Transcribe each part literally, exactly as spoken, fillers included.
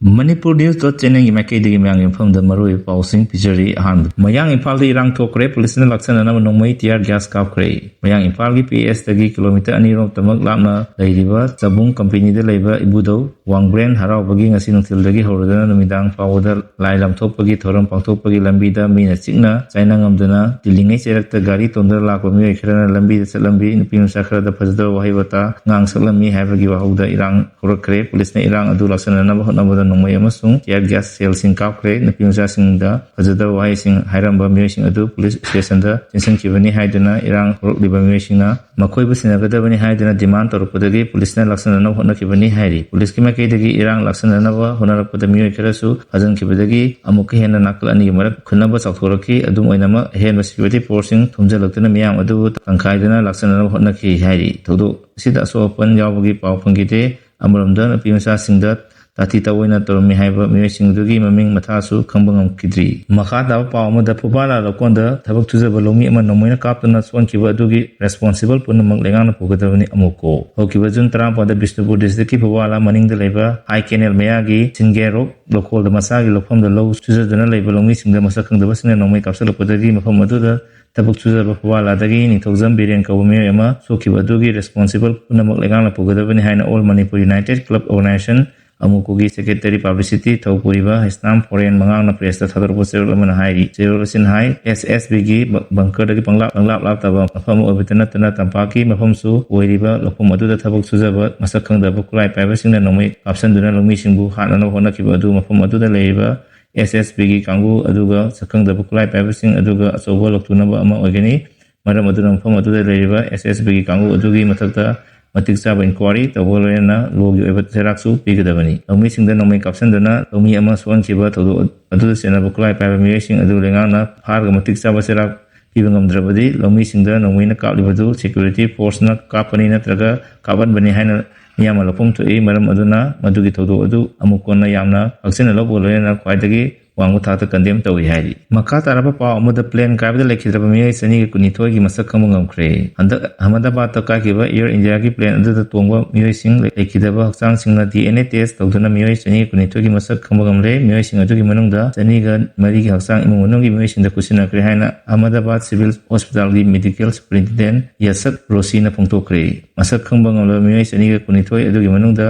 Manipur News dot channelꯒꯤ ꯃꯥꯏꯀꯩꯗꯒꯤ ꯃꯌꯥꯝꯒꯤ ꯃꯐꯝꯗ ꯃꯔꯨꯑꯣꯏꯕ ꯄꯥꯎꯁꯤꯡ ꯄꯤꯖꯔꯤ꯫ ꯑꯍꯥꯟꯕ, ꯃꯌꯥꯡ ꯏꯝꯐꯥꯜꯗ ꯏꯔꯥꯡ ꯊꯣꯛꯈ꯭ꯔꯦ, ꯄꯨꯂꯤꯁꯅ ꯂꯥꯛꯁꯟꯅꯅꯕ ꯅꯣꯡꯃꯩ tear gas ꯀꯥꯞꯈ꯭ꯔꯦ꯫ ꯃꯌꯥꯡ ꯏꯝꯐꯥꯜꯒꯤ P S ꯇꯒꯤ ꯀꯤꯂꯣꯃꯤꯇꯔ ꯑꯅꯤꯔꯣꯝꯇꯃꯛ ꯂꯥꯞꯅ ꯂꯩꯔꯤꯕ ꯆꯕꯨꯡ ꯀꯝꯄꯦꯅꯤꯗ ꯂꯩꯕ ꯏꯕꯨꯙꯧ ꯋꯥꯡꯕ꯭ꯔꯦꯟ ꯍꯔꯥꯎꯕꯒꯤ ꯉꯁꯤ ꯅꯨꯡꯊꯤꯜꯗꯒꯤ ꯍꯧꯔꯗꯨꯅ ꯅꯨꯃꯤꯗꯥꯡ ꯐꯥꯎꯕꯗ ꯂꯥꯏ ꯂꯝꯊꯣꯛꯄꯒꯤ ꯊꯧꯔꯝ ꯄꯥꯡꯊꯣꯛꯄꯒꯤ ꯂꯝꯕꯤꯗ ꯃꯤꯅ ꯆꯤꯛꯅ ꯆꯥꯏꯅ ꯉꯝꯗꯅ ꯇꯤꯜꯂꯤꯉꯩ ꯆꯩꯔꯛꯇ ꯒꯥꯔꯤ ꯇꯣꯡꯗꯨꯅ ꯂꯥꯛꯄ ꯃꯤꯑꯣꯏ ꯈꯔꯅ ꯂꯝꯕꯤꯗ ꯆꯠꯂꯝꯃꯤ, ꯅꯨꯄꯤ ꯃꯆꯥ ꯈꯔꯗ ꯐꯖꯗꯕ ꯋꯥꯍꯩ ꯋꯥꯇꯥ ꯉꯥꯡ ꯁꯛꯂꯝꯃꯤ ꯍꯥꯏꯕꯒꯤ ꯋꯥꯍꯧꯗ ꯏꯔꯥꯡ ꯍꯧꯔꯛꯈ꯭ꯔꯦ꯫ ꯄꯨꯂꯤꯁꯅ ꯏꯔꯥꯡ ꯑꯗꯨ ꯂꯥꯛꯁꯤꯟꯅꯅꯕ ꯍꯣꯠꯅꯕꯗ ꯅꯣꯡꯃꯩ ꯑꯃꯁꯨꯡ tear gas shellꯁꯤꯡ ꯀꯥꯞꯈ꯭ꯔꯦ꯫ ꯅꯨꯄꯤ ꯃꯆꯥꯁꯤꯡꯗ ꯐꯖꯗꯕ ꯋꯥꯍꯩꯁꯤꯡ ꯍꯥꯏꯔꯝꯕ ꯃꯤꯑꯣꯏꯁꯤꯡ ꯑꯗꯨ ꯄꯨꯂꯤꯁ stationꯗ ꯆꯦꯟꯁꯤꯟꯈꯤꯕꯅꯤ ꯍꯥꯏꯗꯨꯅ ꯏꯔꯥꯡ ꯍꯧꯔꯛꯂꯤꯕ ꯃꯤꯑꯣꯏꯁꯤꯡꯅ ꯃꯈꯣꯏꯕꯨ ꯁꯤꯟꯅꯒꯗꯕꯅꯤ ꯍꯥꯏꯗꯨꯅ demand ꯇꯧꯔꯛꯄꯗꯒꯤ ꯄꯨꯂꯤꯁꯅ ꯂꯥꯛꯁꯤꯟꯅꯅꯕ ꯍꯣꯠꯅꯈꯤꯕꯅꯤ ꯍꯥꯏꯔꯤ꯫ ꯄꯨꯂꯤꯁꯀꯤ ꯃꯥꯏꯀꯩꯗꯒꯤ ꯏꯔꯥꯡ ꯂꯥꯛꯁꯤꯟꯅꯅꯕ ꯍꯣꯠꯅꯔꯛꯄꯗ ꯃꯤꯑꯣꯏ ꯈꯔꯁꯨ ꯐꯥꯖꯤꯟꯈꯤꯕꯗꯒꯤ ꯑꯃꯨꯛꯀ ꯍꯦꯟꯅ ꯅꯥꯀꯜ ꯑꯅꯤꯒꯤ ꯃꯔꯛ ꯈꯨꯠꯅꯕ ꯆꯥꯎꯊꯣꯔꯛꯈꯤ꯫ ꯑꯗꯨꯝ ꯑꯣꯏꯅꯃꯛ, ꯑꯍꯦꯟꯕ security forceꯁꯤꯡ ꯊꯣꯝꯖꯤꯜꯂꯛꯇꯨꯅ ꯃꯤꯌꯥꯝ ꯑꯗꯨꯕꯨ ꯇꯪꯈꯥꯏꯗꯨꯅ ꯂꯥꯛꯁꯤꯟꯅꯅꯕ ꯍꯣꯠꯅꯈꯤ ꯍꯥꯏꯔꯤ꯫ ꯊꯧꯗꯣꯛ ꯑꯁꯤꯗ ꯑꯁꯣꯛ ꯑꯄꯟ ꯌꯥꯎꯕꯒꯤ ꯄꯥꯎ ꯐꯪꯈꯤꯗꯦ꯫ ꯑꯃꯔꯣꯝꯗ, ꯅꯨꯄꯤ ꯃꯆꯥꯁꯤꯡꯗ ꯇꯥꯊꯤ ꯇꯥꯑꯣꯏꯅ ꯇꯧꯔꯝꯃꯤ ꯍꯥꯏꯕ ꯃꯤꯑꯣꯏꯁꯤꯡꯗꯨꯒꯤ ꯃꯃꯤꯡ ꯃꯊꯥꯁꯨ ꯈꯪꯕ ꯉꯝꯈꯤꯗ꯭ꯔꯤ꯫ ꯃꯈꯥ ꯇꯥꯕ ꯄꯥꯎ ꯑꯃꯗ, ꯐꯨꯕꯥꯂꯥ ꯂꯧꯀꯣꯟꯗ ꯊꯕꯛ ꯁꯨꯖꯕ ꯂꯧꯃꯤ ꯑꯃ ꯅꯣꯡꯃꯩꯅ ꯀꯥꯞꯇꯨꯅ ꯁꯣꯛꯍꯟꯈꯤꯕ ꯑꯗꯨꯒꯤ responsible ꯄꯨꯝꯅꯃꯛ ꯂꯩꯉꯥꯛꯅ ꯄꯨꯒꯗꯕꯅꯤ꯫ ꯑꯃꯨꯛꯀꯣ, ꯍꯧꯈꯤꯕ ꯖꯨꯟ ꯇꯔꯥꯃꯥꯄꯟꯗ ꯕꯤꯁꯅꯨꯄꯨꯔ districtꯀꯤ ꯐꯨꯕꯥꯂꯥ ꯃꯅꯤꯡꯗ ꯂꯩꯕ ꯍꯥꯏ ꯀꯦꯅꯦꯜ ꯃꯌꯥꯒꯤ ꯁꯤꯟꯒꯦꯔꯣꯛ ꯂꯧꯀꯣꯜꯗ ꯃꯁꯥꯒꯤ ꯂꯧꯐꯝꯗ ꯂꯧ ꯁꯨꯖꯗꯨꯅ ꯂꯩꯕ ꯂꯧꯃꯤꯁꯤꯡꯗ ꯃꯁꯛ ꯈꯪꯗꯕꯁꯤꯡꯅ ꯅꯣꯡꯃꯩ ꯀꯥꯞꯁꯤꯜꯂꯛꯄꯗꯒꯤ ꯃꯐꯝ ꯑꯗꯨꯗ ꯊꯕꯛ ꯁꯨꯖꯕ ꯐꯨꯕꯥꯂꯥꯗꯒꯤ ꯅꯤꯡꯊꯧꯖꯝ ꯕꯤꯔꯦꯟ ꯀꯧꯕ ꯃꯤꯑꯣꯏ ꯑꯃ ꯁꯣꯛꯈꯤꯕ ꯑꯗꯨꯒꯤ responsible ꯄꯨꯝꯅꯃꯛ ꯂꯩꯉꯥꯛꯅ ꯄꯨꯒꯗꯕꯅꯤ ꯍꯥꯏꯅ All Manipur United Club Organisation, ꯑꯃꯨꯀꯣꯒꯤ secretary publicity ꯊꯧꯄꯨꯔꯤꯕ ꯍꯩꯁꯅꯥꯝ ꯐꯣꯔꯦꯟ ꯃꯉꯥꯡꯅ pressꯇ ꯊꯥꯗꯣꯔꯛꯄ ꯆꯦꯔꯣꯜ ꯑꯃꯅ ꯍꯥꯏꯔꯤ꯫ ꯆꯦꯔꯣꯜ ꯑꯁꯤꯅ ꯍꯥꯏ, S S Bꯒꯤ ꯕ-, bunkerꯗꯒꯤ ꯄꯪꯂꯥꯞ, ꯄꯪꯂꯥꯞ ꯂꯥꯞꯇꯕ ꯃꯐꯝ ꯑꯃ ꯑꯣꯏꯕꯇ ꯅꯠꯇꯅ ꯇꯝꯄꯥꯛꯀꯤ ꯃꯐꯝꯁꯨ ꯑꯣꯏꯔꯤꯕ ꯂꯧꯐꯝ ꯑꯗꯨꯗ ꯊꯕꯛ ꯁꯨꯖꯕ ꯃꯁꯛ ꯈꯪꯗꯕ ꯈꯨꯠꯂꯥꯏ ꯄꯥꯏꯕꯁꯤꯡꯅ ꯅꯣꯡꯃꯩ ꯀꯥꯞꯁꯤꯟꯗꯨꯅ ꯂꯧꯃꯤꯁꯤꯡꯕꯨ ꯍꯥꯠꯅꯅꯕ ꯍꯣꯠꯅꯈꯤꯕ ꯑꯗꯨ ꯃꯐꯝ ꯑꯗꯨꯗ ꯂꯩꯔꯤꯕ S S Bꯒꯤ ꯀꯥꯡꯕꯨ ꯑꯗꯨꯒ ꯁꯛꯈꯪꯗꯕ ꯈꯨꯠꯂꯥꯏ ꯄꯥꯏꯕꯁꯤꯡ ꯑꯗꯨꯒ ꯑꯆꯧꯕ ꯂꯧꯊꯣꯛꯅꯕ ꯑꯃ ꯑꯣꯏꯒꯅꯤ꯫ ꯃꯔꯝ ꯑꯗꯨꯅ ꯃꯐꯝ ꯑꯗꯨꯗ ꯂꯩꯔꯤꯕ S S Bꯒꯤ ꯀꯥꯡꯕꯨ ꯑꯗꯨꯒꯤ ꯃꯊꯛꯇ ꯃꯇꯤꯛ ꯆꯥꯕ inquiry ꯇꯧꯕꯒ ꯂꯣꯏꯅꯅ lawꯒꯤ ꯑꯣꯏꯕ ꯆꯩꯔꯥꯛꯁꯨ ꯄꯤꯒꯗꯕꯅꯤ꯫ ꯂꯧꯃꯤꯁꯤꯡꯗ ꯅꯣꯡꯃꯩ ꯀꯥꯞꯁꯤꯟꯗꯨꯅ ꯂꯧꯃꯤ ꯑꯃ ꯁꯣꯛꯍꯟꯈꯤꯕ ꯊꯧꯗꯣꯛ ꯑꯗꯨꯗ ꯆꯦꯟꯅꯕ ꯈꯨꯠꯂꯥꯏ ꯄꯥꯏꯕ ꯃꯤꯑꯣꯏꯁꯤꯡ ꯑꯗꯨ ꯂꯩꯉꯥꯛꯅ ꯐꯥꯔꯒ ꯃꯇꯤꯛ ꯆꯥꯕ ꯆꯩꯔꯥꯛ ꯄꯤꯕ ꯉꯝꯗ꯭ꯔꯕꯗꯤ, ꯂꯧꯃꯤꯁꯤꯡꯗ ꯅꯣꯡꯃꯩꯅ ꯀꯥꯞꯂꯤꯕꯗꯨ security forceꯅ ꯀꯥꯞꯄꯅꯤ ꯅꯠꯇ꯭ꯔꯒ ꯀꯥꯞꯍꯟꯕꯅꯤ ꯍꯥꯏꯅ ꯃꯤꯌꯥꯝꯅ ꯂꯧꯐꯝ ꯊꯣꯛꯏ꯫ ꯃꯔꯝ ꯑꯗꯨꯅ ꯃꯗꯨꯒꯤ ꯊꯧꯗꯣꯛ ꯑꯗꯨ ꯑꯃꯨꯛ ꯀꯣꯟꯅ ꯌꯥꯝꯅ ꯍꯛꯆꯤꯟꯅ ꯂꯧꯕꯒ ꯂꯣꯏꯅꯅ ꯈ꯭ꯋꯥꯏꯗꯒꯤ ꯋꯥꯡꯕ ꯊꯥꯛꯇ ꯀꯟꯗꯦꯝ ꯇꯧꯏ ꯍꯥꯏꯔꯤ꯫ ꯃꯈꯥ ꯇꯥꯔꯕ ꯄꯥꯎ ꯑꯃꯗ, ꯄ꯭ꯂꯦꯟ ꯀꯥꯏꯕꯗ ꯂꯩꯈꯤꯗ꯭ꯔꯕ ꯃꯤꯑꯣꯏ ꯆꯅꯤꯒ ꯀꯨꯟꯅꯤꯊꯣꯏꯒꯤ ꯃꯁꯛ ꯈꯪꯕ ꯉꯝꯈ꯭ꯔꯦ꯫ ꯍꯟꯗꯛ ꯑꯍꯃꯗꯥꯕꯥꯗꯇ ꯀꯥꯈꯤꯕ ꯑꯦꯌꯔ ꯏꯟꯗꯤꯌꯥꯒꯤ ꯄ꯭ꯂꯦꯟ ꯑꯗꯨꯗ ꯇꯣꯡꯕ ꯃꯤꯑꯣꯏꯁꯤꯡ ꯂꯩꯈꯤꯗꯕ ꯍꯛꯆꯥꯡꯁꯤꯡꯅ ꯗꯤ ꯑꯦꯟ ꯑꯦ ꯇꯦꯁ ꯇꯧꯗꯨꯅ ꯃꯤꯑꯣꯏ ꯆꯅꯤꯒ ꯀꯨꯟꯅꯤꯊꯣꯏꯒꯤ ꯃꯁꯛ ꯈꯪꯕ ꯉꯝꯂꯦ꯫ ꯃꯤꯑꯣꯏꯁꯤꯡ ꯑꯗꯨꯒꯤ ꯃꯅꯨꯡꯗ ꯆꯅꯤꯒ ꯃꯔꯤꯒꯤ ꯍꯛꯆꯥꯡ ꯏꯃꯨꯡ ꯃꯅꯨꯡꯒꯤ ꯃꯤꯑꯣꯏꯁꯤꯡꯗ ꯈꯨꯠꯁꯤꯟꯅꯈ꯭ꯔꯦ ꯍꯥꯏꯅ ꯑꯍꯃꯗꯥꯕꯥꯗ ꯁꯤꯚꯤꯜ ꯍꯣꯁꯄꯤꯇꯥꯜꯒꯤ ꯃꯦꯗꯤꯀꯦꯜ ꯁꯨꯄꯔꯤꯟꯇꯦꯟꯗꯦꯟꯠ ꯌꯥꯁꯛ ꯔꯣꯁꯤꯅ ꯐꯣꯡꯗꯣꯛꯈ꯭ꯔꯦ꯫ ꯃꯁꯛ ꯈꯪꯕ ꯉꯝꯂꯕ ꯃꯤꯑꯣꯏ ꯆꯅꯤꯒ ꯀꯨꯟꯅꯤꯊꯣꯏ ꯑꯗꯨꯒꯤ ꯃꯅꯨꯡꯗ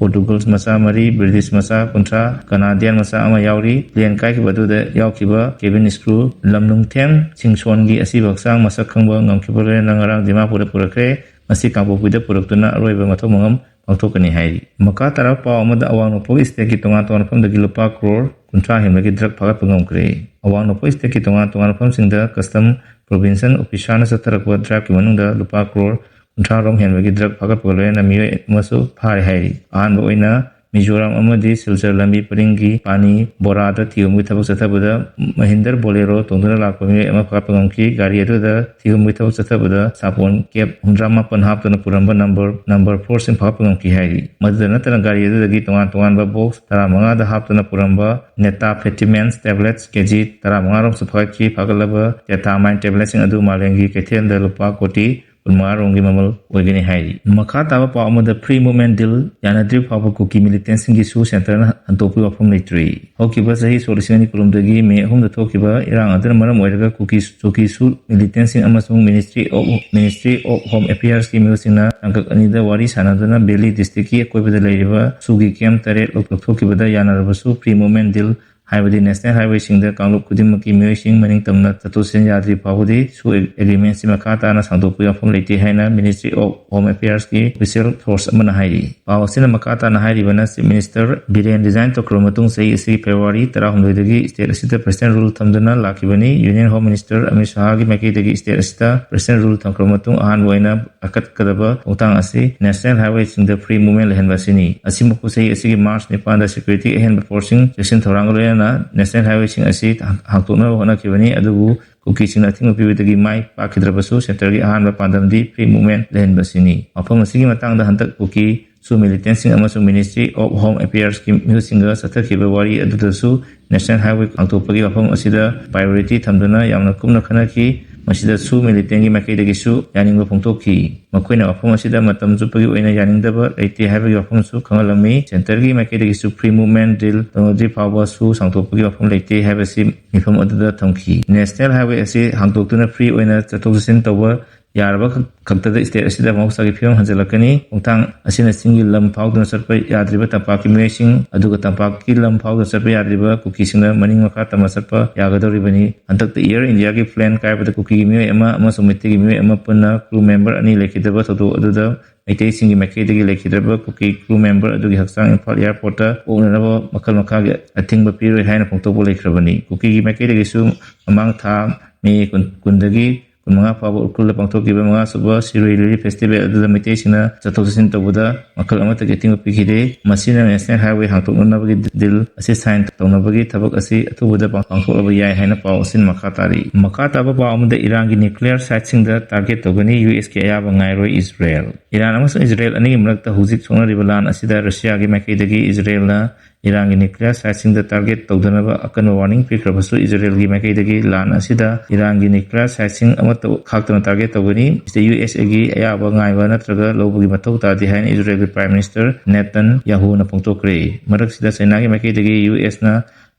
ꯄꯣꯔꯇꯨꯒꯜ ꯃꯆꯥ ꯃꯔꯤ, ꯕ꯭ꯔꯤꯇꯤꯁ ꯃꯆꯥ ꯀꯨꯟꯊ꯭ꯔꯥ, ꯀꯅꯥꯗꯤꯌꯥꯟ ꯃꯆꯥ ꯑꯃ ꯌꯥꯎꯔꯤ꯫ ꯄ꯭ꯂꯦꯟ ꯀꯥꯏꯈꯤꯕ ꯑꯗꯨꯗ ꯌꯥꯎꯈꯤꯕ ꯀꯦꯕꯤꯟ ꯀ꯭ꯔꯨ ꯂꯝꯅꯨꯡꯊꯦꯝ ꯁꯤꯡꯁꯣꯟꯒꯤ ꯑꯁꯤꯕ ꯍꯛꯆꯥꯡ ꯃꯁꯛ ꯈꯪꯕ ꯉꯝꯈꯤꯕ ꯂꯣꯏꯅꯅ ꯉꯔꯥꯡ ꯗꯤꯃꯥꯄꯨꯔꯗ ꯄꯨꯔꯛꯈ꯭ꯔꯦ꯫ ꯃꯁꯤ ꯀꯥꯡꯄꯣꯛꯄꯤꯗ ꯄꯨꯔꯛꯇꯨꯅ ꯑꯔꯣꯏꯕ ꯃꯊꯧ ꯃꯉꯝ ꯄꯥꯡꯊꯣꯛꯀꯅꯤ ꯍꯥꯏꯔꯤ꯫ ꯃꯈꯥ ꯇꯥꯔꯕ ꯄꯥꯎ ꯑꯃꯗ, ꯑꯋꯥꯡ ꯅꯣꯡꯄꯣꯛ ꯏꯁꯇꯦꯠꯀꯤ ꯇꯣꯉꯥꯟ ꯇꯣꯉꯥꯟꯕ ꯃꯐꯝꯗꯒꯤ ꯂꯨꯄꯥ ꯀ꯭ꯔꯣꯔ ꯀꯨꯟꯊ꯭ꯔꯥ ꯍꯦꯟꯕꯒꯤ ꯗ꯭ꯔꯒ ꯐꯥꯒꯠꯄ ꯉꯝꯈ꯭ꯔꯦ꯫ ꯑꯋꯥꯡ ꯅꯣꯡꯄꯣꯛ ꯏꯁꯇꯦꯠꯀꯤ ꯇꯣꯉꯥꯟ ꯇꯣꯉꯥꯟꯕ ꯃꯐꯝꯁꯤꯡꯗ ꯀꯁꯇꯝ ꯄ꯭ꯔꯣꯕꯤꯟꯁꯤꯌꯦꯜ ꯑꯣꯐꯤꯁꯥꯔꯅ ꯆꯠꯊꯔꯛꯄ ꯗ꯭ꯔꯥꯏꯚꯀꯤ ꯃꯅꯨꯡꯗ ꯂꯨꯄꯥ ꯀ꯭ꯔꯣꯔ ꯀꯨꯟꯊ꯭ꯔꯥ ꯔꯣꯝ ꯍꯦꯟꯕꯒꯤ ꯗ꯭ꯔꯒ ꯐꯥꯒꯠꯄꯒ ꯂꯣꯏꯅꯅ ꯃꯤꯑꯣꯏ ꯑꯃꯁꯨ ꯐꯥꯔꯦ ꯍꯥꯏꯔꯤ꯫ ꯑꯍꯥꯟꯕ ꯑꯣꯏꯅ ꯃꯤꯖꯣꯔꯥꯝ ꯑꯃꯗꯤ ꯁꯤꯜꯆꯔ ꯂꯝꯕꯤ ꯄꯔꯤꯡꯒꯤ ꯄꯥꯅꯤ ꯕꯣꯔꯥꯗ ꯊꯤꯍꯨꯝꯕꯒꯤ ꯊꯕꯛ ꯆꯠꯊꯕꯗ ꯃꯍꯤꯟꯗꯔ ꯕꯣꯂꯦꯔꯣ ꯇꯣꯡꯗꯨꯅ ꯂꯥꯛꯄ ꯃꯤꯑꯣꯏ ꯑꯃ ꯐꯥꯒꯠꯄ ꯉꯝꯈꯤ꯫ ꯒꯥꯔꯤ ꯑꯗꯨꯗ ꯊꯤꯍꯨꯝꯕꯒꯤ ꯊꯕꯛ ꯆꯠꯊꯕꯗ ꯁꯥꯄꯣꯟ ꯀꯦꯞ ꯍꯨꯝꯗ꯭ꯔꯥ ꯃꯥꯄꯟ ꯍꯥꯞꯇꯨꯅ ꯄꯨꯔꯝꯕ ꯅꯝꯕꯔ, ꯅꯝꯕꯔ ꯐꯣꯔꯁꯤꯡ ꯐꯥꯒꯠꯄ ꯉꯝꯈꯤ ꯍꯥꯏꯔꯤ꯫ ꯃꯗꯨꯗ ꯅꯠꯇꯅ ꯒꯥꯔꯤ ꯑꯗꯨꯗꯒꯤ ꯇꯣꯉꯥꯟ ꯇꯣꯉꯥꯟꯕ ꯕꯣꯛꯁ ꯇꯔꯥꯃꯉꯥꯗ ꯍꯥꯞꯇꯨꯅ ꯄꯨꯔꯝꯕ ꯅꯦꯇꯥꯐꯦꯇꯤꯃꯦꯟꯁ ꯇꯦꯕ꯭ꯂꯦꯠꯁ ꯀꯦꯖꯤ ꯇꯔꯥꯃꯉꯥ ꯔꯣꯝꯁꯨ ꯐꯥꯒꯠꯈꯤ꯫ ꯐꯥꯒꯠꯂꯕ ꯀꯦꯇꯥꯃꯥꯏꯟ ꯇꯦꯕ꯭ꯂꯦꯠꯁꯤꯡ ꯑꯗꯨ ꯃꯥꯂꯦꯝꯒꯤ ꯀꯩꯊꯦꯜꯗ ꯂꯨꯄꯥ ꯀꯣꯇꯤ ꯀꯨꯟꯃꯉꯥ ꯔꯣꯝꯒꯤ ꯃꯃꯜ ꯑꯣꯏꯒꯅꯤ ꯍꯥꯏꯔꯤ꯫ ꯃꯈꯥ ꯇꯥꯕ ꯄꯥꯎ ꯑꯃꯗ, ꯐ꯭ꯔꯤ ꯃꯨꯚꯃꯦꯟꯠ ꯗꯤꯜ ꯌꯥꯅꯗ꯭ꯔꯤꯕ ꯐꯥꯎꯕ ꯀꯨꯀꯤ ꯃꯤꯂꯤꯇꯦꯟꯠꯁꯤꯡꯒꯤ ꯁꯨ ꯁꯦꯟꯇꯔꯅ ꯍꯟꯗꯣꯛꯄꯒꯤ ꯋꯥꯐꯝ ꯂꯩꯇ꯭ꯔꯤ꯫ ꯍꯧꯈꯤꯕ ꯆꯍꯤ ꯁꯣꯛ ꯂꯤꯁꯤꯡ ꯑꯅꯤ ꯀꯨꯟꯍꯨꯝꯗꯣꯏꯒꯤ ꯃꯦ ꯑꯍꯨꯝꯗ ꯊꯣꯛꯈꯤꯕ ꯏꯔꯥꯡ ꯑꯗꯨꯅ ꯃꯔꯝ ꯑꯣꯏꯔꯒ ꯀꯨꯀꯤ, ꯀꯨꯀꯤ ꯁꯨ ꯃꯤꯂꯤꯇꯦꯟꯠꯁꯤꯡ ꯑꯃꯁꯨꯡ ministry of, ministry of home ꯑꯦꯐꯤꯌꯔꯁꯀꯤ ꯃꯤꯑꯣꯏꯁꯤꯡꯅ ꯇꯥꯡꯀꯛ ꯑꯅꯤꯗ ꯋꯥꯔꯤ ꯁꯥꯅꯗꯨꯅ ꯕꯦꯂꯤ ꯗꯤꯁꯇ꯭ꯔꯤꯛꯀꯤ ꯑꯀꯣꯏꯕꯗ ꯂꯩꯔꯤꯕ ꯁꯨꯒꯤ ꯀꯦꯝꯞ ꯇꯔꯦꯠ ꯂꯧꯊꯣꯛꯈꯤꯕꯗ ꯌꯥꯅꯔꯕꯁꯨ ꯐ꯭ꯔꯤ ꯃꯨꯚꯃꯦꯟꯠ ꯗꯤꯜ ꯍꯥꯏꯕꯗꯤ ꯅꯦꯁꯅꯦꯜ ꯍꯥꯏꯋꯦꯁꯤꯡꯗ ꯀꯥꯡꯂꯨꯞ ꯈꯨꯗꯤꯡꯃꯛꯀꯤ ꯃꯤꯑꯣꯏꯁꯤꯡ ꯃꯅꯤꯡ ꯇꯝꯅ ꯆꯠꯊꯣꯛ ꯆꯠꯁꯤꯟ ꯌꯥꯗ꯭ꯔꯤ ꯐꯥꯎꯕꯗꯤ ꯁꯨ ꯑꯦꯒ꯭ꯔꯤꯃꯦꯟꯠꯁꯤ ꯃꯈꯥ ꯇꯥꯅ ꯁꯥꯡꯗꯣꯛꯄꯒꯤ ꯋꯥꯐꯝ ꯂꯩꯇꯦ ꯍꯥꯏꯅ ꯃꯤꯅꯤꯁꯇ꯭ꯔꯤ ꯑꯣꯐ ꯍꯣꯝ ꯑꯦꯐꯤꯌꯔꯁꯀꯤ ꯑꯣꯐꯤꯁꯤꯌꯦꯜ ꯁꯣꯔꯁ ꯑꯃꯅ ꯍꯥꯏꯔꯤ꯫ ꯄꯥꯎ ꯑꯁꯤꯅ ꯃꯈꯥ ꯇꯥꯅ ꯍꯥꯏꯔꯤꯕꯅ, ꯆꯤꯐ ꯃꯤꯅꯤꯁꯇꯔ ꯕꯤꯔꯦꯟ ꯔꯤꯖꯥꯏꯟ ꯇꯧꯈ꯭ꯔꯕ ꯃꯇꯨꯡ ꯆꯍꯤ ꯑꯁꯤꯒꯤ ꯐꯦꯕ꯭ꯔꯨꯋꯥꯔꯤ ꯇꯔꯥꯍꯨꯝꯗꯣꯏꯗꯒꯤ ꯁ꯭ꯇꯦꯠ ꯑꯁꯤꯗ ꯄ꯭ꯔꯦꯁꯤꯗꯦꯟ ꯔꯨꯜ ꯊꯝꯗꯨꯅ ꯂꯥꯛꯈꯤꯕꯅꯤ꯫ ꯌꯨꯅꯤꯌꯟ ꯍꯣꯝ ꯃꯤꯅꯤꯁꯇꯔ ꯑꯃꯤꯠ ꯁꯍꯥꯒꯤ ꯃꯥꯏꯀꯩꯗꯒꯤ ꯁ꯭ꯇꯦꯠ ꯑꯁꯤꯗ ꯄ꯭ꯔꯦꯁꯤꯗꯦꯟ ꯔꯨꯜ ꯊꯝꯈ꯭ꯔꯕ ꯃꯇꯨꯡ ꯑꯍꯥꯟꯕ ꯑꯣꯏꯅ ꯄꯥꯏꯈꯠꯀꯗꯕ ꯈꯣꯡꯊꯥꯡ ꯑꯁꯤ ꯅꯦꯁꯅꯦꯜ ꯍꯥꯏꯋꯦꯁꯤꯡꯗ ꯐ꯭ꯔꯤ ꯃꯨꯚꯃꯦꯟꯠ ꯂꯩꯍꯟꯕ ꯑꯁꯤꯅꯤ꯫ ꯑꯁꯤꯃꯛꯄꯨ ꯆꯍꯤ ꯑꯁꯤꯒꯤ ꯃꯥꯔꯆ ꯅꯤꯄꯥꯟꯗ ꯁꯦꯀ꯭ꯌꯨꯔꯤꯇꯤ ꯑꯍꯦꯟꯕ ꯐꯣꯔꯁꯁꯤꯡ ꯆꯦꯛꯁꯤꯟ ꯊꯧꯔꯥꯡꯒ ꯂꯣꯏꯅꯅ ꯅꯦꯁꯅꯦꯜ ꯍꯥꯏꯋꯦꯁꯤꯡ ꯑꯁꯤ ꯍꯥꯡꯗꯣꯛꯅꯕ ꯍꯣꯠꯅꯈꯤꯕꯅꯤ꯫ ꯑꯗꯨꯕꯨ ꯀꯨꯀꯤꯁꯤꯡꯅ ꯑꯊꯤꯡꯕ ꯄꯤꯕꯗꯒꯤ ꯃꯥꯏ ꯄꯥꯛꯈꯤꯗ꯭ꯔꯕꯁꯨ ꯁꯦꯟꯇꯔꯒꯤ ꯑꯍꯥꯟꯕ ꯄꯥꯟꯗꯝꯗꯤ ꯐ꯭ꯔꯤ ꯃꯨꯚꯃꯦꯟꯠ ꯂꯩꯍꯟꯕ ꯑꯁꯤꯅꯤ꯫ ꯋꯥꯐꯝ ꯑꯁꯤꯒꯤ ꯃꯇꯥꯡꯗ ꯍꯟꯗꯛ ꯀꯨꯀꯤ ꯁꯨ ꯃꯤꯂꯤꯇꯦꯟꯁꯤꯡ ꯑꯃꯁꯨꯡ Ministry of Home Affairsꯀꯤ ꯃꯤꯑꯣꯏꯁꯤꯡꯒ ꯆꯠꯊꯈꯤꯕ ꯋꯥꯔꯤ ꯑꯗꯨꯗꯁꯨ National Highway ꯍꯥꯡꯗꯣꯛꯄꯒꯤ ꯋꯥꯐꯝ ꯑꯁꯤꯗ priority ꯊꯝꯗꯨꯅ ꯌꯥꯝꯅ ꯀꯨꯞꯅ ꯈꯟꯅꯈꯤ꯫ ꯃꯁꯤꯗ ꯁꯨ ꯃꯤꯂꯤꯇꯦꯟꯒꯤ ꯃꯥꯏꯀꯩꯗꯒꯤꯁꯨ ꯌꯥꯅꯤꯡꯕ ꯐꯣꯡꯗꯣꯛꯈꯤ꯫ ꯃꯈꯣꯏꯅ ꯋꯥꯐꯝ ꯑꯁꯤꯗ ꯃꯇꯝ ꯆꯨꯞꯄꯒꯤ ꯑꯣꯏꯅ ꯌꯥꯅꯤꯡꯗꯕ ꯂꯩꯇꯦ ꯍꯥꯏꯕꯒꯤ ꯋꯥꯐꯝꯁꯨ ꯈꯪꯍꯜꯂꯝꯃꯤ꯫ ꯁꯦꯟꯇꯔꯒꯤ ꯃꯥꯏꯀꯩꯗꯒꯤꯁꯨ free movement deal ꯇꯧꯅꯗ꯭ꯔꯤ ꯐꯥꯎꯕ ꯁꯨ ꯁꯥꯡꯗꯣꯛꯄꯒꯤ ꯋꯥꯐꯝ ꯂꯩꯇꯦ ꯍꯥꯏꯕꯁꯤ ꯃꯤꯐꯝ ꯑꯗꯨꯗ ꯊꯝꯈꯤ꯫ National Highway ꯑꯁꯤ ꯍꯥꯡꯗꯣꯛꯇꯨꯅ free ꯑꯣꯏꯅ ꯆꯠꯊꯣꯛ ꯆꯠꯁꯤꯟ ꯇꯧꯕ ꯌꯥꯔꯕ ꯈꯛ-, ꯈꯛꯇꯗ state ꯑꯁꯤꯗ ꯃꯍꯧꯁꯥꯒꯤ ꯐꯤꯕꯝ ꯍꯟꯖꯤꯜꯂꯛꯀꯅꯤ꯫ ꯈꯣꯡꯊꯥꯡ ꯑꯁꯤꯅ ꯆꯤꯡꯒꯤ ꯂꯝ ꯐꯥꯎꯗꯨꯅ ꯆꯠꯄ ꯌꯥꯗ꯭ꯔꯤꯕ ꯇꯝꯄꯥꯛꯀꯤ ꯃꯤꯑꯣꯏꯁꯤꯡ, ꯑꯗꯨꯒ ꯇꯝꯄꯥꯛꯀꯤ ꯂꯝ ꯐꯥꯎꯗꯨꯅ ꯆꯠꯄ ꯌꯥꯗ꯭ꯔꯤꯕ ꯀꯨꯀꯤꯁꯤꯡꯅ ꯃꯅꯤꯡ ꯃꯈꯥ ꯇꯝꯅ ꯆꯠꯄ ꯌꯥꯒꯗꯧꯔꯤꯕꯅꯤ꯫ ꯍꯟꯗꯛꯇ Air Indiaꯒꯤ plane ꯀꯥꯏꯕꯗ ꯀꯨꯀꯤꯒꯤ ꯃꯤꯑꯣꯏ ꯑꯃ ꯑꯃꯁꯨꯡ ꯃꯩꯇꯩꯒꯤ ꯃꯤꯑꯣꯏ ꯑꯃ ꯄꯨꯟꯅ crew member ꯑꯅꯤ ꯂꯩꯈꯤꯗꯕ ꯊꯧꯗꯣꯛ ꯑꯗꯨꯗ ꯃꯩꯇꯩꯁꯤꯡꯒꯤ ꯃꯥꯏꯀꯩꯗꯒꯤ ꯂꯩꯈꯤꯗ꯭ꯔꯕ ꯀꯨꯀꯤ crew member ꯑꯗꯨꯒꯤ ꯍꯛꯆꯥꯡ ꯏꯝꯐꯥꯜ airportꯇ ꯄꯣꯛꯅꯅꯕ ꯃꯈꯜ ꯃꯈꯥꯒꯤ ꯑꯊꯤꯡꯕ ꯄꯤꯔꯣꯏ ꯍꯥꯏꯅ ꯐꯣꯡꯗꯣꯛꯄ ꯂꯩꯈ꯭ꯔꯕꯅꯤ꯫ ꯀꯨꯀꯤꯒꯤ ꯃꯥꯏꯀꯩꯗꯒꯤꯁꯨ ꯃꯃꯥꯡ ꯊꯥ ꯃꯦ ꯀꯨꯟ, ꯀꯨꯟꯗꯒꯤ ꯀꯨꯟꯃꯉꯥ ꯐꯥꯎꯕ ꯎꯈ꯭ꯔꯨꯜꯗ ꯄꯥꯡꯊꯣꯛꯈꯤꯕ ꯃꯉꯥꯁꯨꯕ ꯁꯤꯔꯣꯏ ꯂꯤꯂꯤ festival ꯑꯗꯨꯗ ꯃꯩꯇꯩꯁꯤꯡꯅ ꯆꯠꯊꯣꯛ ꯆꯠꯁꯤꯟ ꯇꯧꯕꯗ ꯃꯈꯜ ꯑꯃꯠꯇꯒꯤ ꯑꯊꯤꯡꯕ ꯄꯤꯈꯤꯗꯦ꯫ ꯃꯁꯤꯅ National Highway ꯍꯥꯡꯗꯣꯛꯅꯅꯕꯒꯤ deal ꯑꯁꯤ sign ꯇꯧꯅꯕꯒꯤ ꯊꯕꯛ ꯑꯁꯤ ꯑꯊꯨꯕꯗ ꯄꯥꯡ-, ꯄꯥꯡꯊꯣꯛꯂꯕ ꯌꯥꯏ ꯍꯥꯏꯅ ꯄꯥꯎ ꯑꯁꯤꯅ ꯃꯈꯥ ꯇꯥꯔꯤ꯫ ꯃꯈꯥ ꯇꯥꯕ ꯄꯥꯎ ꯑꯃꯗ ꯏꯔꯥꯟꯒꯤ nuclear siteꯁꯤꯡꯗ target ꯇꯧꯒꯅꯤ, USꯀꯤ ꯑꯌꯥꯕ ꯉꯥꯏꯔꯣꯏ ꯏꯖꯔꯦꯜ꯫ ꯏꯔꯥꯟ ꯑꯃꯁꯨꯡ ꯏꯖꯔꯦꯜ ꯑꯅꯤꯒꯤ ꯃꯔꯛꯇ ꯍꯧꯖꯤꯛ ꯁꯣꯛꯅꯔꯤꯕ ꯂꯥꯟ ꯑꯁꯤꯗ ꯔꯨꯁꯤꯌꯥꯒꯤ ꯃꯥꯏꯀꯩꯗꯒꯤ ꯏꯖꯔꯦꯜꯅ ꯏꯔꯥꯟꯒꯤ nuclear siteꯁꯤꯡꯗ target ꯇꯧꯗꯅꯕ ꯑꯀꯟꯕ warning ꯄꯤꯈ꯭ꯔꯕꯁꯨ, ꯏꯖꯔꯦꯜꯒꯤ ꯃꯥꯏꯀꯩꯗꯒꯤ ꯂꯥꯟ ꯑꯁꯤꯗ ꯏꯔꯥꯟꯒꯤ nuclear siteꯁꯤꯡ ꯑꯃꯠꯇ ꯈꯥꯛꯇꯅ target ꯇꯧꯒꯅꯤ꯫ ꯃꯁꯤꯗ USAꯒꯤ ꯑꯌꯥꯕ ꯉꯥꯏꯕ ꯅꯠꯇ꯭ꯔꯒ ꯂꯧꯕꯒꯤ ꯃꯊꯧ ꯇꯥꯗꯦ ꯍꯥꯏꯅ ꯏꯖꯔꯦꯜꯒꯤ Prime Minister Netanyahuꯅ ꯐꯣꯡꯗꯣꯛꯈ꯭ꯔꯦ꯫ ꯃꯔꯛꯁꯤꯗ ꯆꯩꯅꯥꯒꯤ ꯃꯥꯏꯀꯩꯗꯒꯤ USꯅ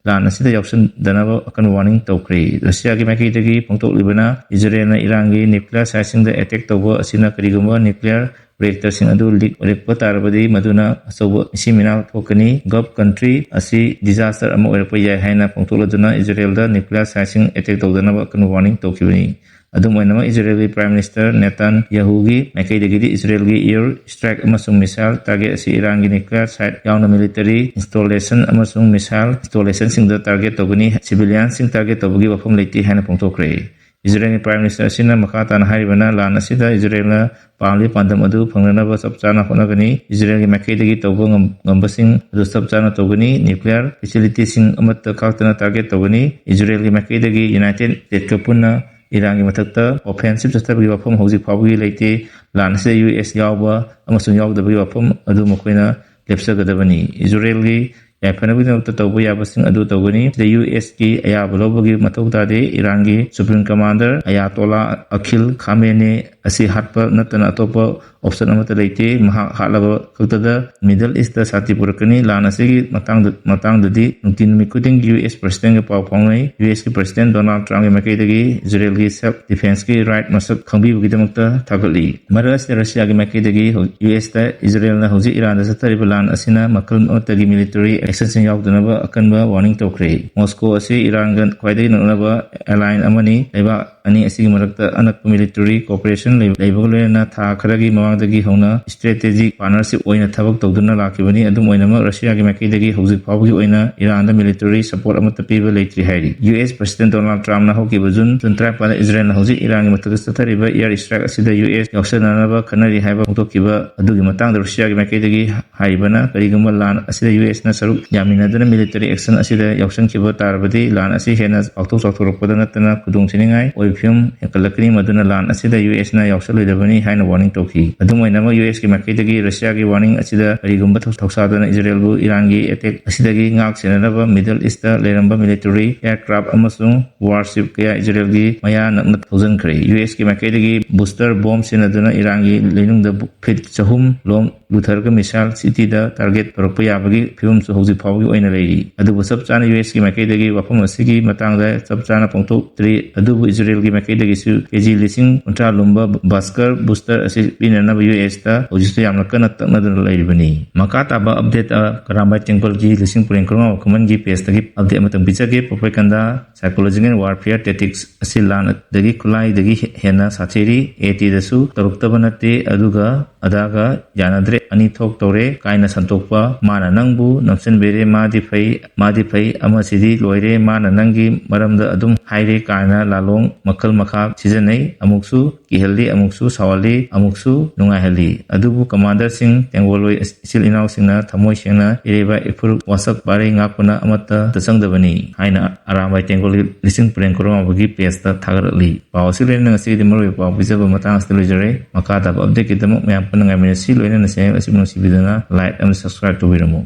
ꯂꯥꯟ ꯑꯁꯤꯗ ꯌꯥꯎꯁꯤꯟꯗꯅꯕ ꯑꯀꯟꯕ warning ꯇꯧꯈ꯭ꯔꯦ꯫ ꯔꯨꯁꯤꯌꯥꯒꯤ ꯃꯥꯏꯀꯩꯗꯒꯤ ꯐꯣꯡꯗꯣꯛꯂꯤꯕꯅ ꯏꯖꯔꯦꯜꯅ ꯏꯔꯥꯟꯒꯤ nuclear siteꯁꯤꯡꯗ attack ꯇꯧꯕ ꯑꯁꯤꯅ ꯀꯔꯤꯒꯨꯝꯕ nuclear reactorꯁꯤꯡ ꯑꯗꯨ leak ꯑꯣꯏꯔꯛꯄ ꯇꯥꯔꯕꯗꯤ ꯃꯗꯨꯅ ꯑꯆꯧꯕ ꯃꯤꯁꯤ ꯃꯤꯅꯥ ꯊꯣꯛꯀꯅꯤ꯫ Gulf country ꯑꯁꯤ disaster ꯑꯃ ꯑꯣꯏꯔꯛꯄ ꯌꯥꯏ ꯍꯥꯏꯅ ꯐꯣꯡꯗꯣꯛꯂꯗꯨꯅ ꯏꯖꯔꯦꯜꯗ nuclear siteꯁꯤꯡ attack ꯇꯧꯗꯅꯕ ꯑꯀꯟꯕ warning ꯇꯧꯈꯤꯕꯅꯤ꯫ ꯑꯗꯨꯝ ꯑꯣꯏꯅꯃꯛ, ꯏꯖꯔꯦꯜꯒꯤ Prime Minister ꯅꯦꯇꯥꯟꯌꯥꯍꯨꯒꯤ ꯃꯥꯏꯀꯩꯗꯒꯤꯗꯤ ꯏꯖꯔꯦꯜꯒꯤ air strike ꯑꯃꯁꯨꯡ missile target ꯑꯁꯤ ꯏꯔꯥꯟꯒꯤ nuclear site ꯌꯥꯎꯅ military installation ꯑꯃꯁꯨꯡ missile installationꯁꯤꯡꯗ target ꯇꯧꯒꯅꯤ, civilianꯁꯤꯡ target ꯇꯧꯕꯒꯤ ꯋꯥꯐꯝ ꯂꯩꯇꯦ ꯍꯥꯏꯅ ꯐꯣꯡꯗꯣꯛꯈ꯭ꯔꯦ꯫ ꯏꯖꯔꯦꯜꯒꯤ Prime Minister ꯑꯁꯤꯅ ꯃꯈꯥ ꯇꯥꯅ ꯍꯥꯏꯔꯤꯕꯅ, ꯂꯥꯟ ꯑꯁꯤꯗ ꯏꯖꯔꯦꯜꯅ ꯄꯥꯝꯂꯤꯕ ꯄꯥꯟꯗꯝ ꯑꯗꯨ ꯐꯪꯅꯅꯕ ꯆꯞ ꯆꯥꯅ ꯍꯣꯠꯅꯒꯅꯤ꯫ ꯏꯖꯔꯦꯜꯒꯤ ꯃꯥꯏꯀꯩꯗꯒꯤ ꯇꯧꯕ ꯉꯝ-, ꯉꯝꯕꯁꯤꯡ ꯑꯗꯨ ꯆꯞ ꯆꯥꯅ ꯇꯧꯒꯅꯤ꯫ Nuclear facilityꯁꯤꯡ ꯑꯃꯠꯇ ꯈꯥꯛꯇꯅ target ꯇꯧꯒꯅꯤ꯫ ꯏꯖꯔꯦꯜꯒꯤ ꯃꯥꯏꯀꯩꯗꯒꯤ United Statesꯀ ꯄꯨꯟꯅ ꯏꯔꯥꯟꯒꯤ ꯃꯊꯛꯇ offensive ꯆꯠꯊꯕꯒꯤ ꯋꯥꯐꯝ ꯍꯧꯖꯤꯛ ꯐꯥꯎꯕꯒꯤ ꯂꯩꯇꯦ꯫ ꯂꯥꯟ ꯑꯁꯤꯗ ꯌꯨ ꯑꯦꯁ ꯌꯥꯎꯕ ꯑꯃꯁꯨꯡ ꯌꯥꯎꯗꯕꯒꯤ ꯋꯥꯐꯝ ꯑꯗꯨ ꯃꯈꯣꯏꯅ ꯂꯦꯞꯆꯒꯗꯕꯅꯤ꯫ ꯏꯖꯔꯦꯜꯒꯤ ꯌꯥꯏꯐꯅꯕꯒꯤꯗꯃꯛꯇ ꯇꯧꯕ ꯌꯥꯕꯁꯤꯡ ꯑꯗꯨ ꯇꯧꯒꯅꯤ꯫ ꯁꯤꯗ ꯌꯨ ꯑꯦꯁꯀꯤ ꯑꯌꯥꯕ ꯂꯧꯕꯒꯤ ꯃꯊꯧ ꯇꯥꯗꯦ꯫ ꯏꯔꯥꯟꯒꯤ Supreme Commander ꯑꯌꯥꯇꯣꯂꯥ ꯑꯈꯤꯜ ꯈꯥꯃꯦꯅꯦ ꯑꯁꯤ ꯍꯥꯠꯄ ꯅꯠꯇꯅ ꯑꯇꯣꯞꯄ option ꯑꯃꯠꯇ ꯂꯩꯇꯦ꯫ ꯃꯍꯥꯛ ꯍꯥꯠꯂꯕ ꯈꯛꯇꯗ Middle Eastꯇ ꯁꯥꯟꯇꯤ ꯄꯨꯔꯛꯀꯅꯤ꯫ ꯂꯥꯟ ꯑꯁꯤꯒꯤ ꯃꯇꯥꯡꯗ, ꯃꯇꯥꯡꯗꯗꯤ ꯅꯨꯡꯇꯤ ꯅꯨꯃꯤꯠ ꯈꯨꯗꯤꯡꯒꯤ ꯌꯨ ꯑꯦꯁ Presidentꯒ ꯄꯥꯎ ꯐꯥꯎꯅꯩ꯫ ꯌꯨ ꯑꯦꯁꯀꯤ President Donald Trumpꯀꯤ ꯃꯥꯏꯀꯩꯗꯒꯤ ꯏꯖꯔꯦꯜꯒꯤ self defenceꯀꯤ right ꯃꯁꯛ ꯈꯪꯕꯤꯕꯒꯤꯗꯃꯛꯇ ꯊꯥꯒꯠꯂꯤ꯫ ꯃꯔꯛ ꯑꯁꯤꯗ ꯔꯁꯤꯌꯥꯒꯤ ꯃꯥꯏꯀꯩꯗꯒꯤ ꯍꯧ-, ꯌꯨ ꯑꯦꯁꯇ ꯏꯖꯔꯦꯜꯅ ꯍꯧꯖꯤꯛ ꯏꯔꯥꯟꯗ ꯆꯠꯊꯔꯤꯕ ꯂꯥꯟ ꯑꯁꯤꯅ ꯃꯈꯜ ꯑꯃꯠꯇꯒꯤ military actionꯁꯤꯡ ꯌꯥꯎꯗꯅꯕ ꯑꯀꯟꯕ warning ꯇꯧꯈ꯭ꯔꯦ꯫ ꯃꯣꯁꯀꯣ ꯑꯁꯤ ꯏꯔꯥꯟꯒ ꯈ꯭ꯋꯥꯏꯗꯒꯤ ꯅꯛꯅꯕ ally ꯑꯃꯅꯤ꯫ ꯂꯩꯕꯥꯛ ꯑꯅꯤ ꯑꯁꯤꯒꯤ ꯃꯔꯛꯇ ꯑꯅꯛꯄ military cooperation ꯂꯩ-, ꯂꯩꯕꯒ ꯂꯣꯏꯅꯅ ꯊꯥ ꯈꯔꯒꯤ ꯃꯃꯥꯡꯗꯒꯤ ꯍꯧꯅ strategic partnership ꯑꯣꯏꯅ ꯊꯕꯛ ꯇꯧꯗꯨꯅ ꯂꯥꯛꯈꯤꯕꯅꯤ꯫ ꯑꯗꯨꯝ ꯑꯣꯏꯅꯃꯛ, ꯔꯁꯤꯌꯥꯒꯤ ꯃꯥꯏꯀꯩꯗꯒꯤ ꯍꯧꯖꯤꯛ ꯐꯥꯎꯕꯒꯤ ꯑꯣꯏꯅ ꯏꯔꯥꯟꯗ military support ꯑꯃꯠꯇ ꯄꯤꯕ ꯂꯩꯇ꯭ꯔꯤ ꯍꯥꯏꯔꯤ꯫ ꯌꯨ ꯑꯦꯁ President Donald Trumpꯅ ꯍꯧꯈꯤꯕ June, June ꯇꯔꯥꯅꯤꯄꯥꯟꯗ ꯏꯖꯔꯦꯜꯅ ꯍꯧꯖꯤꯛ ꯏꯔꯥꯟꯒꯤ ꯃꯊꯛꯇ ꯆꯠꯊꯔꯤꯕ air strike ꯑꯁꯤꯗ ꯌꯨ ꯑꯦꯁ ꯌꯥꯎꯁꯟꯅꯅꯕ ꯈꯟꯅꯔꯤ ꯍꯥꯏꯕ ꯐꯣꯡꯗꯣꯛꯈꯤꯕ ꯑꯗꯨꯒꯤ ꯃꯇꯥꯡꯗ ꯔꯁꯤꯌꯥꯒꯤ ꯃꯥꯏꯀꯩꯗꯒꯤ ꯍꯥꯏꯔꯤꯕꯅ, ꯀꯔꯤꯒꯨꯝꯕ ꯂꯥꯟ ꯑꯁꯤꯗ ꯌꯨ ꯑꯦꯁꯅ ꯁꯔꯨꯛ ꯌꯥꯃꯤꯟꯅꯗꯨꯅ military action ꯑꯁꯤꯗ ꯌꯥꯎꯁꯟꯈꯤꯕ ꯇꯥꯔꯕꯗꯤ, ꯂꯥꯟ ꯑꯁꯤ ꯍꯦꯟꯅ ꯄꯥꯛꯊꯣꯛ ꯆꯥꯎꯊꯣꯔꯛꯄꯗ ꯅꯠꯇꯅ ꯈꯨꯗꯣꯡꯊꯤꯅꯤꯡꯉꯥꯏ ꯑꯣꯏꯕ ꯐꯤꯕꯝ ꯍꯦꯟꯒꯠꯂꯛꯀꯅꯤ, ꯃꯗꯨꯅ ꯂꯥꯟ ꯑꯁꯤꯗ ꯌꯨ ꯑꯦꯁꯅ ꯌꯥꯎꯁꯜꯂꯣꯏꯗꯕꯅꯤ ꯍꯥꯏꯅ warning ꯇꯧꯈꯤ꯫ ꯑꯗꯨꯝ ꯑꯣꯏꯅꯃꯛ, ꯌꯨ ꯑꯦꯁꯀꯤ ꯃꯥꯏꯀꯩꯗꯒꯤ ꯔꯁꯤꯌꯥꯒꯤ warning ꯑꯁꯤꯗ ꯀꯔꯤꯒꯨꯝꯕ ꯊꯧ-, ꯊꯧꯁꯥꯗꯅ ꯏꯖꯔꯦꯜꯕꯨ ꯏꯔꯥꯟꯒꯤ attack ꯑꯁꯤꯗꯒꯤ ꯉꯥꯛ ꯁꯦꯟꯅꯅꯕ Middle Eastꯇ ꯂꯩꯔꯝꯕ military aircraft ꯑꯃꯁꯨꯡ warship ꯀꯌꯥ ꯏꯖꯔꯦꯜꯒꯤ ꯃꯌꯥ ꯅꯛꯅ ꯊꯧꯖꯤꯟꯈ꯭ꯔꯦ꯫ ꯌꯨ ꯑꯦꯁꯀꯤ ꯃꯥꯏꯀꯩꯗꯒꯤ booster bomb ꯁꯤꯖꯤꯟꯅꯗꯨꯅ ꯏꯔꯥꯟꯒꯤ ꯂꯩꯅꯨꯡꯗ ꯐꯤꯠ ꯆꯍꯨꯝ ꯂꯣꯝ ꯂꯨꯊꯔꯒ missile cityꯗ target ꯇꯧꯔꯛꯄ ꯌꯥꯕꯒꯤ ꯐꯤꯕꯝꯁꯨ ꯍꯧꯖꯤꯛ ꯐꯥꯎꯕꯒꯤ ꯑꯣꯏꯅ ꯂꯩꯔꯤ꯫ ꯑꯗꯨꯕꯨ ꯆꯞ ꯆꯥꯅ ꯌꯨ ꯑꯦꯁꯀꯤ ꯃꯥꯏꯀꯩꯗꯒꯤ ꯋꯥꯐꯝ ꯑꯁꯤꯒꯤ ꯃꯇꯥꯡꯗ ꯆꯞ ꯆꯥꯅ ꯐꯣꯡꯗꯣꯛꯇ꯭ꯔꯤ꯫ ꯑꯗꯨꯕꯨ ꯏꯖꯔꯦꯜꯒꯤ ꯃꯥꯏꯀꯩꯗꯒꯤꯁꯨ ꯀꯦ ꯖꯤ ꯂꯤꯁꯤꯡ ꯀꯨꯟꯊ꯭ꯔꯥ ꯂꯨꯝꯕ buster booster ꯑꯁꯤ ꯄꯤꯅꯅꯕ ꯌꯨ ꯑꯦꯁꯇ ꯍꯧꯖꯤꯛꯁꯨ ꯌꯥꯝꯅ ꯀꯟꯅ ꯇꯛꯅꯗꯨꯅ ꯂꯩꯔꯤꯕꯅꯤ꯫ ꯃꯈꯥ ꯇꯥꯕ update ꯀꯔꯥꯝꯕꯥꯏ ꯇꯦꯡꯒꯣꯜꯒꯤ ꯂꯤꯁꯤꯡ ꯄꯨꯔꯦꯟ ꯀꯣꯔꯉꯥ ꯋꯥꯈꯨꯃꯟꯒꯤ pageꯇꯒꯤ update ꯑꯃꯇꯪ ꯄꯤꯖꯒꯦ꯫ Propaganda, psychological warfare tactics ꯑꯁꯤ ꯂꯥꯟ ꯑꯗꯒꯤ ꯈꯨꯠꯂꯥꯏꯗꯒꯤ ꯍꯦ-, ꯍꯦꯟꯅ ꯁꯥꯊꯤꯔꯤ꯫ ꯑꯦ ꯇꯤꯗꯁꯨ ꯇꯧꯔꯛꯇꯕ ꯅꯠꯇꯦ, ꯑꯗꯨꯒ ꯑꯗꯥꯒ ꯌꯥꯅꯗ꯭ꯔꯦ꯫ ꯑꯅꯤ ꯊꯣꯛ ꯇꯧꯔꯦ ꯀꯥꯏꯅ ꯁꯟꯗꯣꯛꯄ, ꯃꯥꯅ ꯅꯪꯕꯨ ꯅꯝꯁꯤꯟꯕꯤꯔꯦ, ꯃꯥꯗꯤ ꯐꯩ, ꯃꯥꯗꯤ ꯐꯩ, ꯑꯃꯁꯤꯗꯤ ꯂꯣꯏꯔꯦ, ꯃꯥꯅ ꯅꯪꯒꯤ ꯃꯔꯝꯗ ꯑꯗꯨꯝ ꯍꯥꯏꯔꯦ ꯀꯥꯏꯅ ꯂꯥꯂꯣꯡ ꯃꯈꯜ ꯃꯈꯥ ꯁꯤꯖꯤꯟꯅꯩ꯫ ꯑꯃꯨꯛꯁꯨ ꯀꯤꯍꯜꯂꯤ, ꯑꯃꯨꯛꯁꯨ ꯁꯥꯎꯍꯜꯂꯤ, ꯑꯃꯨꯛꯁꯨ ꯅꯨꯡꯉꯥꯏꯍꯜꯂꯤ꯫ ꯑꯗꯨꯕꯨ ꯀꯃꯥꯟꯗꯔꯁꯤꯡ, ꯇꯦꯡꯒꯣꯜꯂꯣꯏ ꯏꯆꯤꯜ ꯏꯅꯥꯎꯁꯤꯡꯅ ꯊꯃꯣꯏ ꯁꯦꯡꯅ ꯏꯔꯩꯕꯥꯛ ꯏꯐꯨꯔꯨꯞ ꯋꯥꯁꯛ ꯄꯥꯔꯩ ꯉꯥꯛꯄꯅ ꯑꯃꯠꯇ ꯆꯪꯗꯕꯅꯤ ꯍꯥꯏꯅ ꯑꯔꯥꯝꯕꯥꯏ ꯇꯦꯡꯒꯣꯜꯒꯤ ꯂꯤꯁꯤꯡ ꯄꯔꯦꯡ ꯀꯣꯔꯣꯃꯥꯕꯒꯤ ꯄꯦꯖꯇ ꯊꯥꯒꯠꯂꯛꯂꯤ꯫ ꯄꯥꯎ ꯑꯁꯤ ꯂꯣꯏꯅꯅ ꯉꯁꯤꯒꯤꯗꯤ ꯃꯔꯨꯑꯣꯏꯕ ꯄꯥꯎ ꯄꯤꯖꯕ ꯃꯇꯥꯡ ꯑꯁꯤꯗ ꯂꯣꯏꯖꯔꯦ꯫ ꯃꯈꯥ ꯇꯥꯕ ꯑꯞꯗꯦꯠꯀꯤꯗꯃꯛ ꯃꯌꯥꯝ ꯄꯨꯟꯅ ꯉꯥꯏꯃꯤꯟꯅꯁꯤ꯫ ꯂꯣꯏꯅꯅ ꯆꯦꯅꯦꯜ ꯑꯁꯤꯕꯨ ꯅꯨꯡꯁꯤꯕꯤꯗꯨꯅ ꯂꯥꯏꯛ ꯑꯃꯗꯤ ꯁꯕꯁꯀ꯭ꯔꯥꯏꯕ ꯇꯧꯕꯤꯔꯝꯃꯨ꯫